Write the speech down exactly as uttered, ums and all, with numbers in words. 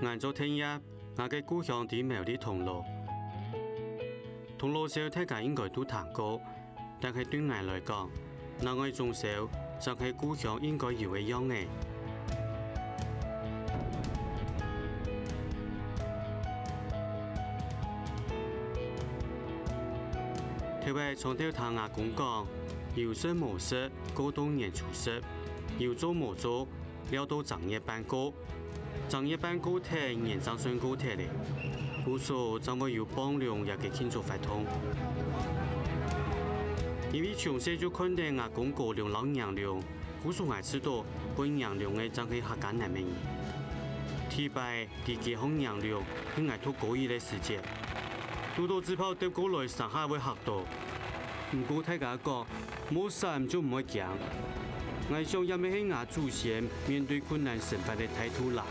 𠊎做田業，𠊎个故鄉在苗栗銅鑼。銅鑼燒大家應該都聽過，但係對𠊎來講，另外一種燒正係故鄉應該有个樣仔。頭擺長透聽阿公講，有食無食，過到年初十；有做無做，尞到正月半過。 正月半過忒，年正算過忒咧，故所正會有傍龍這个慶祝活動。因為從細就看等阿公過龍摎迎龍，故所𠊎知著分迎龍个正係客家男仔人。第一擺在街項迎龍係𠊎讀高一个時節，堵著紙炮㧒過來，成下會嚇著。毋過大家講， 無閃就毋會驚。𠊎想這乜係吾祖先面對困難生活个態度啦。